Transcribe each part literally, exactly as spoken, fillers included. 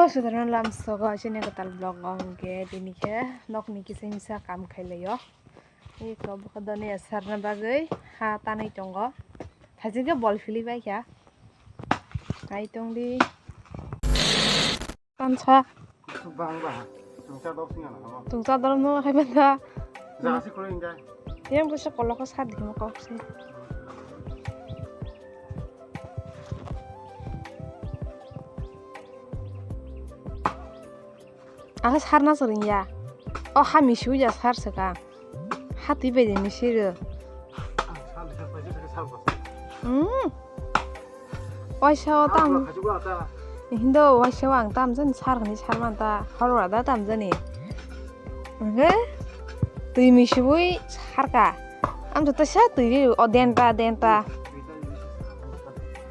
Sudarma lamsogo chini kwtal vlog o hwnkhe tini khe nokni kisa misa kam khailaio. Eko bokha doniya sarna bagwi ha tanwi tongo. Thajikhe bol philwi baikha. Nai tongdi. Tansa. Bang ba. Tungsa dok singa na. Tungsa dok no khai banda. Jasi khoro ingai. Yang bisa kolok sa di mo kok si. Ang sarna swrwngya. O ha misi uya sar swkang. Ha twi bai de misi rw. Hmm. Waisa o tam. Hindo waisa o ang tam jani sar hwnwi sarman ta. Horwa da tam jani. Hwnkhe twi misi bui sarka. Ang jota sa twi ri o denta denta.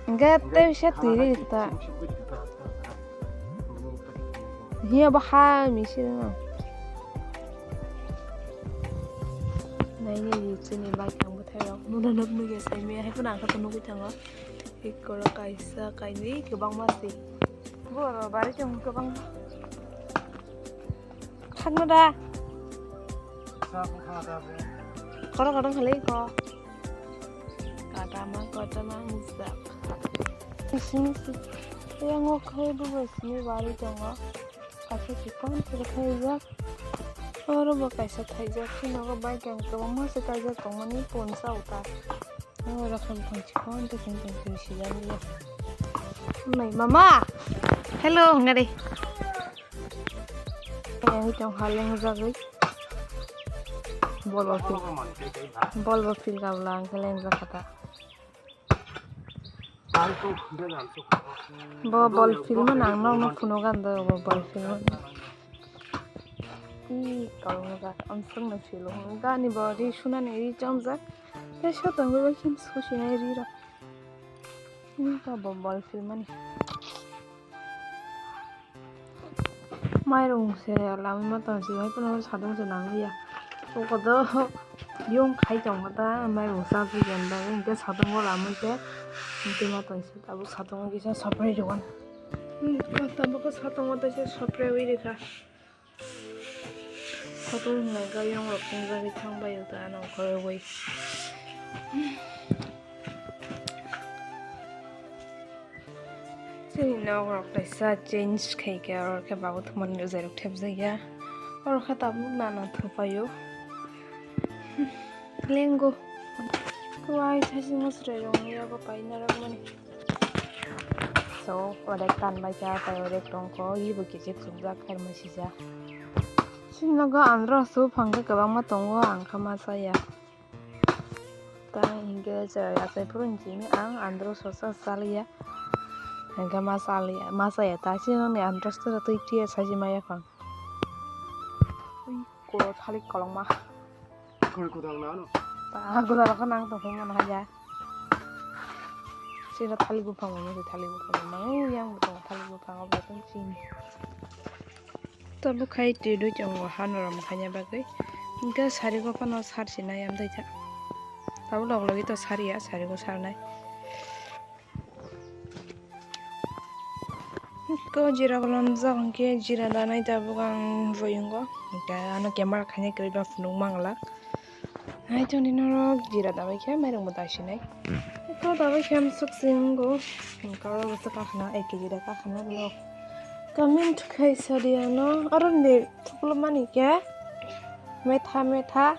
Hwnkhe tei sa twi ri ta. Hiya bo ha misi rwno. Naini ri chini bike ang bwthai rok. Muna nok nugya sai me hai phano ang khato nugwi thango. Ikkoro kaisa kainwi kwbangma se. Bo bari tong kwbangma. Khakno da. Sa bwkha da bo. Khoro khoro khalai ko. Kadama kadama mujak. Sing sing. Yang okhai bo sini bari tongo. Kaisa chikon chikon khaijak. Oro bo kaisa thaijak. Sini nogo bike ang kwbangma se kaijak tongmani ponsa uta. Oro khe buphang chikon tei chwng tong twi sijak ya. Nai mama. Hello ngari. Yang tong haleng jagwi. Bol bo fil. Bol bo fil kabla ang khe leng jakha ta. Bo bol film nang nokno phunugan do bo bol film. I kalong ga amsung na film gani bo ri sunani ri chomjak. Te sotong bo kim sosinai ri rok. Bo bol film ani. Mairung se lamwi ma tong si hai phano sadung se nang ya. O kodo yung khai tong ta mairung sa si jan ba hingke sadung o lamwi se hingke ma tong si tabuk sadung o kisa soprai rwan. Tabuk sadung o tei se soprai wi rikha. Sadung hwnka yung rok tong jagwi thang bai ta nongkhorwi. Chini nok rok kaisa change khai khe oro khe babu thumani rwjai rok thepjak ya. Oro khe tabuk nana thupaio. Lengo. Wai thasi mwswrai rok ni yago paina rok mani. So orek tan bai kha tai orek tongkho ibo kichik chukjak khair masi ja. Chini nogo andro su phang khe kwbangma tongo ang kha ma chaya. Ta hingke cherai achai phuru hinchini ang andro sosa chaliya. Hingke ma chaliya, ma chaya ta chini nokni andro sora twi tiya saji maya phang. Ui kuro thalik kolokma. Kuri kudang na ano? Ta gura rokho nang tongkhe mano haya. Sira thalik buphang mano se thalik buphang mano yang buphang thalik buphang obo tong chini. Tabuk khai twi dui tongo hanorom khaina bagwi. Hingke sarigo phano sar sinai amtwi tha. Tabuk log logi to sariya, sarigo sarnai. Ko jira kolom jak hingke jira danai tabuk ang boyungo. Hingke ano camera khaina kwrwi ba phunuk mangla. Hai tongni norok jira dabai khe mairung bo daisinai. Ko dabai khe amsuk se wngo. Karo bo se kakhna ek kg da kakhna borok. Comment khai sadi ano aro ni thuklo mani khe metha metha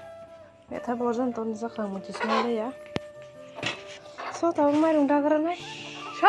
metha borjon ton jakha muti sumai ya. So tabuk mairung dagra nai. So.